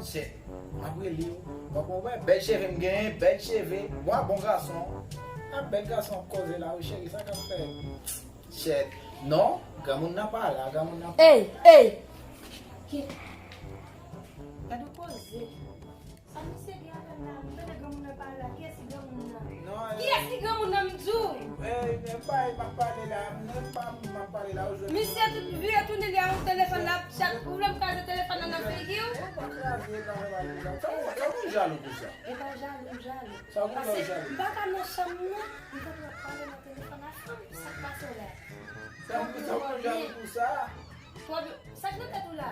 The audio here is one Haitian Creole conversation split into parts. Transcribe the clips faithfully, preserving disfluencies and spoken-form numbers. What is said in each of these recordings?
Chèt, m ap rele w. W ap wè bèl cheve m genyen, bèl cheve. Mwa bon gason. A bèl gason ap koze la, wi cheri, sa k ap fèt? Chèt, non, granmoun nan pa la, granmoun nan pa. Ey, ey! Ki? Gade w koze. Sa misye gen avè m la, m tande granmoun nan pale la, kiyès ki granmoun nan? Non, kiyès ki granmoun nan, m di w? Ey, men pa, m ap pale la, men pa, m ap pale la, ou jwenn. Misye tout vire tounen li a yon telefòn la, chat, ou vle m kraze telefòn nan nan figi w? Ou pa kraze, pa fè mal pou sa. Sa ou, sa ou jalou pou sa? E pa jalou, m jalou. Sa ou jalou? Paske m pa ka nan chanm nan, m t ap pale nan telefòn a fanm, sa k pase w la? Sa ou, sa ou jalou pou sa? Twò byen, sa k nan tèt ou la?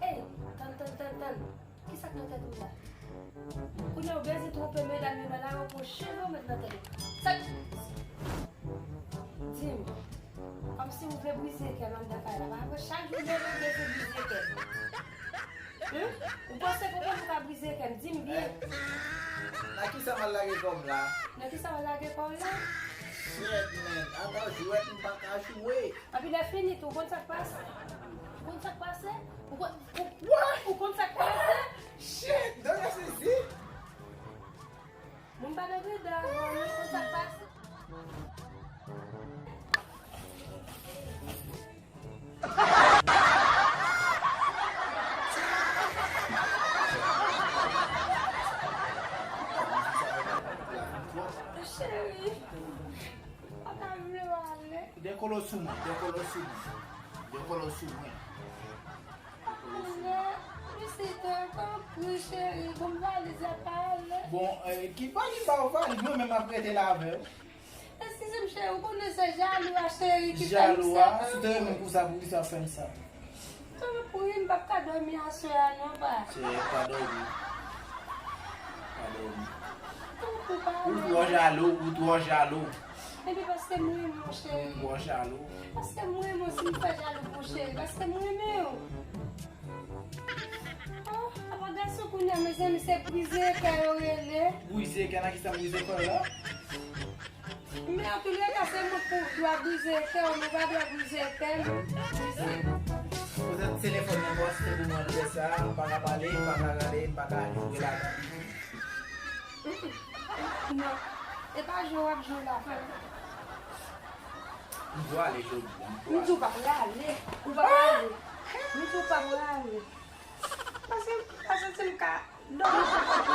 Ey, tann, tann, tann, tann. Kisa k nan tèt ou la? Kounye a ou bezwen twonpe medam yo nan lari, ou pran cheve ou met nan tèt ou. Sa k, di m, kòmsi ou vle brize kè m anndan kay la. Pa vre, chak jou leve ou bezwen brize kè m. Hen? Ou panse konprann ou ka brize kè m? Di m byen. Nan kisa m al lage kò m la? Nan kisa w al lage kò w la? Shit, man. Ata jwèt m pa ka jwe. Epi lè fini tou, ou konn sa k pase? Ou konn sa k pase? Ou konn, ou, ou konn sa k pase? Shit, done sezi. Moun pa nan greda, non, ou konn sa k pase? Cheri. Pa ka vle w ale. Dekolo sou mwen, dekolo sou mwen. Dekolo sou mwen. Ale, misye, tanpri, cheri, bon, valiz la, pa ale. Bon, eh, ki valiz sa ou valiz? Mwen menm ap rete la avè w. Eskize m, cheri, ou konnen se jalou a, cheri, ki fè m sa. Jalou a? Si w te renmen m konsa, poukisa w fè m sa? Tanpri, m p ap ka dòmi aswè a non, pa. Cheri, pa dòmi. Pa dòmi. Tanpri, pa. Ou twò jalou, ou twò jalou. Epi paske m renmen w, cheri. Ou twò jalou. Paske m renmen w, si m fè jalou pou w, cheri, paske m renmen w. Oh, apa gason kounye a, mezanmi, se brize kè yo rele. Brize kè, nan kisa brize kè w la? Men antouleka, se mwen k pou dwa brize kè w, mwen pa dwa brize kè m. Brize. Poze telefòn nan bò, se pou mwen fè sa, m pa ka pale, m pa ka gade, m pa ka jwe ladan. Non, e pa jwe w ap jwe la, frè. M pwale jodi a, m pwale. M di w pa prale, ou pa prale. M di w pa prale. Paske, paske si m ka Dòmi sou kote.